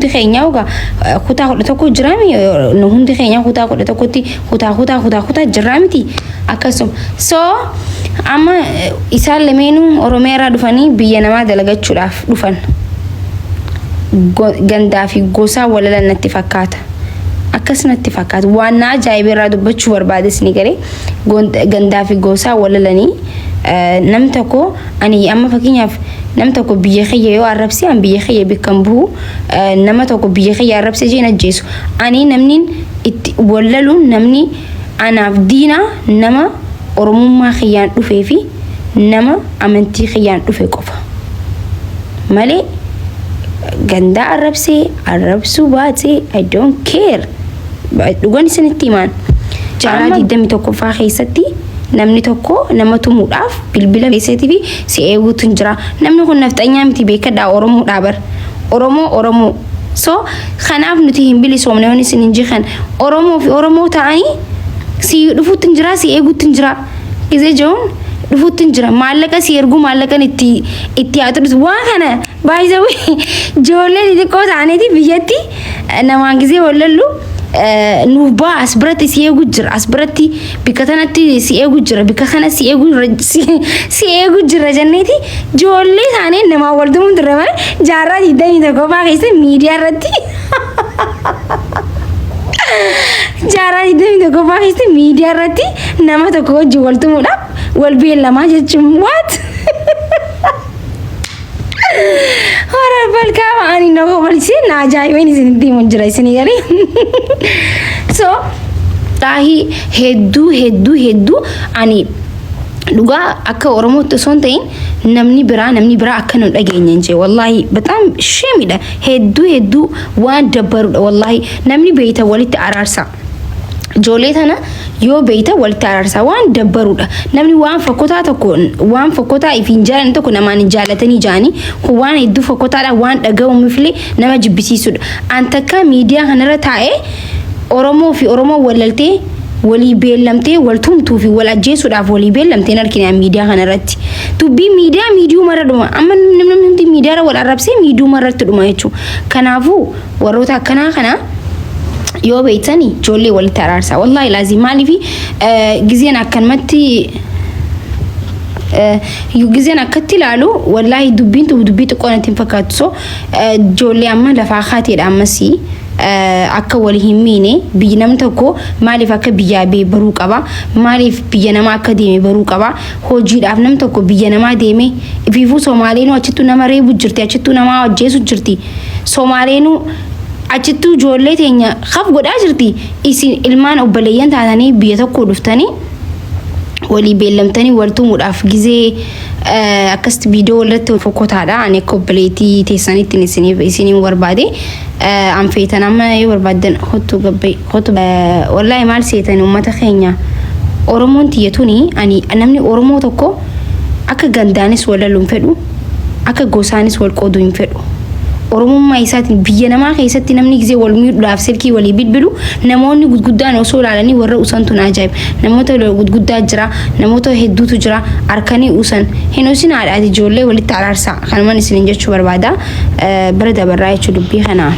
Hundi keenya ogaa kutaa 11 jiraami, nu hundi keenya kutaa 11tti kutaa kutaa kutaa kutaa jirraa miti akkasuma. So amma isaan lameenuu Oromiyaa irraa dhufanii biyya namaa dalagachuudhaaf dhufan. Gandaa fi gosaa walalan natti fakkaata. Akkas natti fakkaata. Waan na ajaa'ibe irraa dubbachuu barbaades ni galee gandaa fi gosaa walalanii nam tokko, ani amma fakkeenyaaf nam tokko biyya kiyya yoo arrabse, an biyya kiyya bakka bu'u nama tokko biyya kiyya arrabse jeen ajjeesu. Ani namni itti wallaluun, namni anaaf diina nama Oromummaa kiyyaan dhufee fi nama amantii kiyyaan dhufe qofa. Malee gandaa arrabsee arrabsuu baatee, I don't care. Dhugan isinitti himaan. Jaarraa 21ffaa keessatti namni tokko nama tumuudhaaf bilbila keessatti fi si eeguutu hin jira. Namni kun nafxanyaa miti, beekadhaa, Oromoodhaa bar. Oromoo Oromoo. So kanaaf nuti hin bilisoomne waan isin hin jiran. Oromoo fi Oromoo ta'anii si dhufuutti hin jira, si eeguutti hin jira. Gizee jechuun dhufuutti hin jira. Maallaqa si erguu, maallaqan itti itti haa dhufu. Waan kana baay'isawee ijoollee xixiqqoo ta'aniiti biyyatti namaan gizee wallallu nuuf ba'a, as biratti si eegu jira, as biratti bikka tanatti si eegu jira, bikka kana si eegu si eegu jira jenneeti ijoollee isaanii namaa wal tumuun turre malee, jaarraa 21ffaa keessa miidiyaa irratti, jaarraa 21ffaa keessa miidiyaa irratti nama tokko wajjin wal tumuudhaaf wal beellamaa jechuun, what? Hora balkaama ani na kobalchise, na ajaa'ibeen isinitti himu jira isinii galee. So xaahii hedduu hedduu hedduu ani dhugaa akka Oromootti osoo hin ta'in namni biraa akka nu dhageenye hin jee. Wallaahi በጣም shame idha, hedduu hedduu waan dabbarudha. Wallaahi namni beeyta walitti araarsa. Ijoollee tana yoo beeyta walitti araarsaa, waan dabbarudha. Namni waan fokkotaa tokko, waan fokkotaa ifiin jaalan tokko namaan hin jaalatanii jaanii, kun waan hedduu fokkotaadha, waan dhaga'uumifillee nama jibbisiisudha. An takka miidiyaa kanarra taa'ee Oromoo fi Oromoo walaltee walii beellamtee wal tumtuu fi wal ajjeesuudhaaf walii beellamtee hin argine miidiyaa kanarratti. Dubbii miidiyaa miidiyuma dhuma. Amma namni hundi miidiyaarra wal arrabsee miidiyuma irratti dhuma jechuudha. Kanaafuu warroota akkanaa kana yoo beektani ijoollee walitti araarsaa. Wallaahi laazim, maaliif gizeen akkanumatti gizeen akkatti ilaalu, wallaahi dubbiin dubbii xiqqoo natti hin fakkaatu. So ijoollee amma lafaa kaateedha ammasii akka wal hin miine. Biyyi namni tokko maaliif akka biyyaa bee baruu qaba, maaliif biyya namaa akka deeme baruu qaba. Hojiidhaaf namni tokko biyya namaa deeme ifiifuu, Soomaaleenuu achittuu nama reebu jirti, achittuu nama ajjeesu jirti, Soomaaleenuu achittuu ijoollee teenya kaf godhaa jirti. Isin ilmaan obboleeyyan taatanii biyya tokko dhuftanii walii beellamtanii wal tumuudhaaf gizee akkasitti viidiyoo walirratti fokkotaadha. Ani akka obboleettii teessanitti isiniin barbaade. An feetan amma yoo barbaaddan hottu gabbee hottu. Wallaahi maal seetan, uummata keenya Oromoon tiyya tuni, ani namni Oromoo tokko akka gandaanis wal laluu hin fedhu, akka gosaanis wal qooduu hin fedhu. Oromummaa isaatiin biyya namaa keessatti namni gizee wal miidhuudhaaf silkii walii bilbilu namoonni gurguddaan osoo ilaalanii warra usantu na ajaa'iba. Namoota gurguddaa jira, namoota hedduutu jira, harkanii usan. Hin usin, haadhaati ijoollee walitti araarsaa. Kanumaan isiniin jechuu barbaada. Bira dabarraa jechuu dubbii kana.